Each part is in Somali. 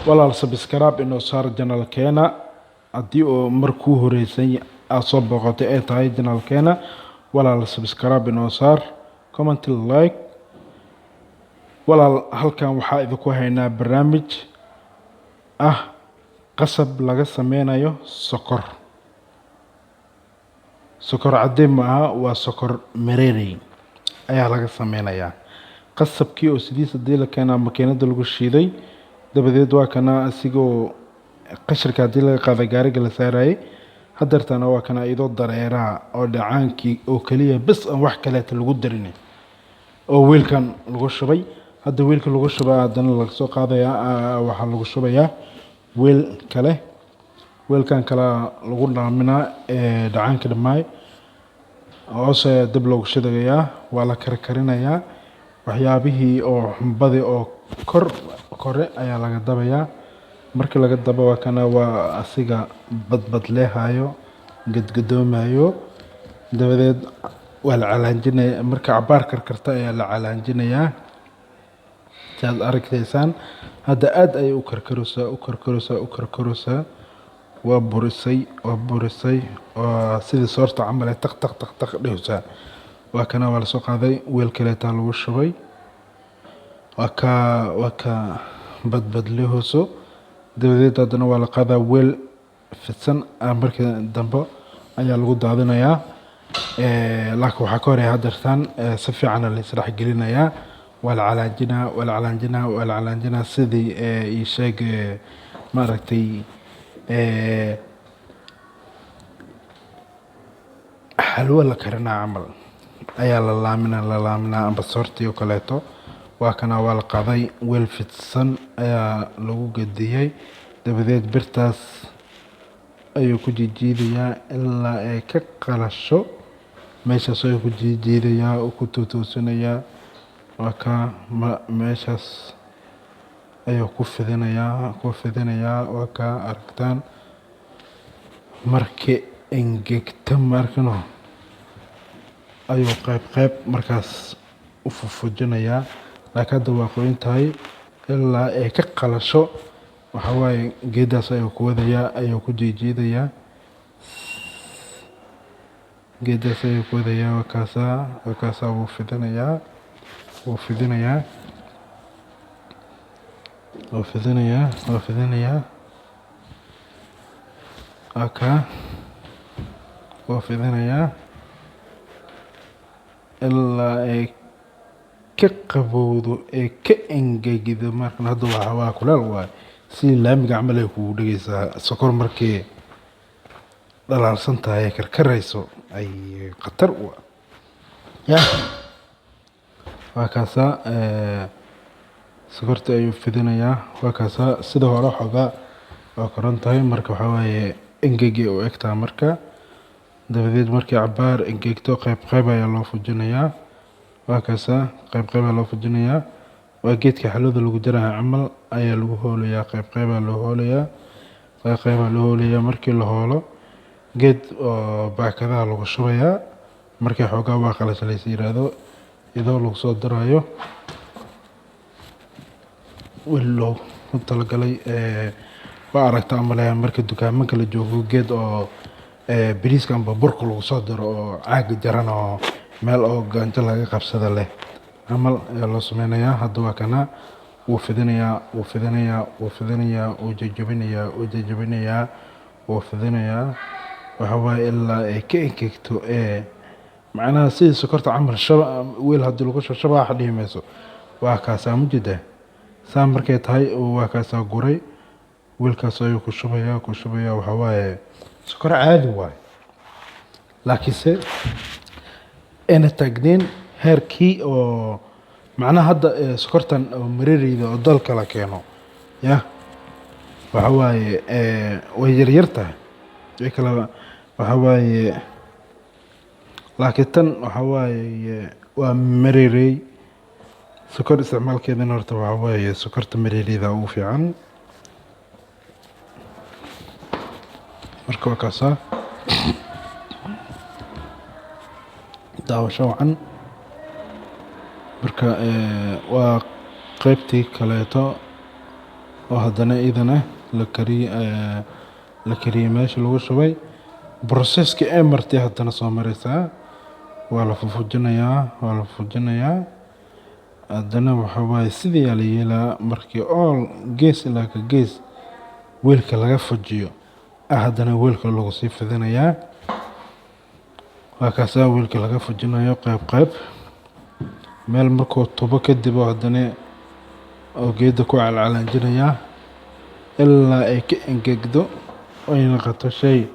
Walaal, subscribe inoo saar channelkeena haddii oo markuu horeysay aad soo booqatay ay tahay channelkeena. Walaal, subscribe inoo saar, comment, like. Walaal, halkan waxaa idinku haynaa barnaamij ah qasab laga sameynayo sokor. Sokor cadde ma aha, waa sokor mareerey ayaa laga sameynayaa. Qasabkii oo sidiisa hadii la keenaa makiinada lagu shiiday, dabadeed waa kana asigoo qashirka haddii laga qaaday gaariga la saarayay. Hadeertana waa kana iyadoo dareeraha oo dhacaankii oo keliya bes aan wax kaleeta lagu darin oo wiilkan lagu shubay. Hadda wiilka lagu shubay haddana laga soo qaadayaa, waxaa lagu shubayaa weel kale. Weelkan kale lagu dhaaminaa ee dhacaanka dhammaay hoos ayaa dab loogu shidayaa, waa la karkarinayaa. Waxyaabihii oo xumbadii oo kor kore ayaa laga dabayaa. Markii laga dabo, waa kana, waa asiga badbadleehayo, gadgadoomayo. Dabadeed waa la calaanjinaya. Marka cabaar karkarta ayaa la calaanjinayaa. Si aad aragtaysaan, hadda aad ayay u karkaraysaa, u karkaraysaa, u karkaraysaa. Waa burisay, waa burisay, waa sidii soorta camal ee taq taq taq taq dhehaysaa. Waa kana, waa lasoo qaaday, weel kaleetaa lagu shubay. Waa ka badbadlehayso. Dabadeed haddana waa la qaadaa, weel fidsan markii dambe ayaa lagu daadinayaa. Laakiin waxaa ka horeeya hadeertaan si fiican la isdhex gelinayaa. Waa la calaanjinaa, waa la calaanjinaa, waa la calaanjinaa, sidii ii sheeg maaragtay xalwo la karinaa camal ayaa la laaminaa, la laaminaa, amba soortii oo kaleeto. Waa kana, waa la qaaday, weel fidsan ayaa lagu gadiyay. Dabadeed birtaas ayuu ku jiijiidayaa ilaa ay ka qalasho. Meeshaas ayuu ku jiijiidayaa oo ku totoosinayaa. Waa ka meeshaas ayuu ku fidinayaa, ku fidinayaa. Waa ka aragtaan markii engegto markano ayuu qayb qayb markaas u fufujinayaa, laakiin hadda waa qoyan tahay ilaa ay ka qalasho. Waxa waaye geedaas ayuu ku wadayaa, ayuu ku jiijiidayaa, geedaas ayuu ku wadayaa. Waa kaasaa, waa kaasaa, wuu fidinayaa, wuu fidinayaa, wuu fidinayaa, wuu fidinayaa. Waa kaa, wuu fidinayaa ilaa ay ka qabowdo ee ka engegdo. Markan hadda waa kuleel waaye, sidii laamiga camal ay kugu dhegeysaa. Sokor markii dhalaalsan tahay ay karkarayso ay khatar u ya. Waa kaasaa, sokorta ayuu fidinayaa. Waa kaasaa, sida hore xoogaa waa koran tahay. Marka waxaa waaye engegi u egtaa. Marka dabadeed markii cabaar engegto, qayb qayb ayaa loo fujinayaa. Waa kaasaa, qayb qayb ayaa loo fujinayaa. Waa geedka xalwada lagu jarayo camal ayaa lagu hoolayaa. Qayb qayb ayaa loo hoolayaa, qayb qayb ayaa loo hoolayaa. Markii la hoolo, geed oo baakadaha lagu shubayaa. Markii xoogaa waa qalashay la yiraahdo, iyadoo lagu soo darayo weel loogu talagalay. Waa aragtaa maleeyaa marka dukaamanka la joogo, geed oo bariiska amba burka lagu soo daro oo caaga jaran oo meel oo gaanjo laga qabsado leh camal ayaa loo sameynayaa. Hadda waa kana, wuu fidinayaa, wuu fidinayaa, wuu fidinayaa, wuu jajabinayaa, wuu jajabinayaa, wuu fidinayaa. Waxa waaye ilaa ay ka engegto ee macnaha sidii sokorta camal shaba weel haddii lagu shubo shabaax dhihi mayso. Waa kaasaa, mujida saa markay tahay, waa kaasaa guray, weelkaas ayuu ku shubayaa, ku shubayaa. Waxa waaye sokor caadi waaye, laakiinse ayna taagneyn heerkii oo macnaha hadda sokortan oo mareereyda oo dalka la keeno ya. Waxa waaye way yaryar tahay, way kala waxa waaye, laakiin tan waxa waaye waa mareerey. Sokor isticmaalkeedana horta waxa waaye sokorta mareereyda ugu fiican. Marka waa kaasaa, daawasho wacan. Marka waa qaybtii kaleeto. oo haddana iyadana la kariyey, la kariyey, meesha lagu shubay. Processka ee martay haddana soo mareysaa. Waa la fufujinayaa, waa la fufujinayaa haddana. Waxa waaye sidii yaa la yeelaa. Markii all gees ilaa ka gees weelka laga fujiyo ah, haddana weelka lagu sii fidinayaa. Waa kaasaa weelka laga fujinayo qayb qayb. Meel markuu tubo kadib oo haddana oo geeda ku calcalaanjinayaa ilaa ay ka engegdo, ay noqoto shay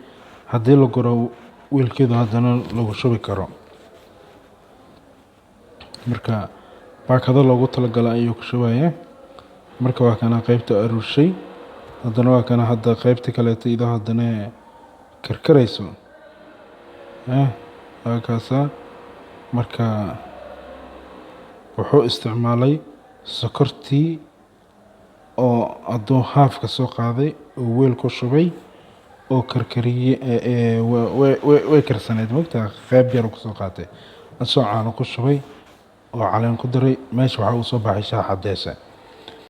haddii la guro weelkeedu haddana lagu shubi karo. Marka baakado loogu talagalay ayuu ku shubaya. Marka waa kana qaybta aruurshay. Haddana waa kana hadda qaybta kaleeto iyadoo haddana karkarayso. Waa kaasaa. Marka wuxuu isticmaalay sokortii oo hadduu haafka soo qaaday oo weel ku shubay oo karkariyey. Way karsaneyd mogtaa. Qayb yar kusoo qaatay, asoo caano ku shubay oo caleen ku daray. Meesha waxaa uu soo baxay shaah cadeysa.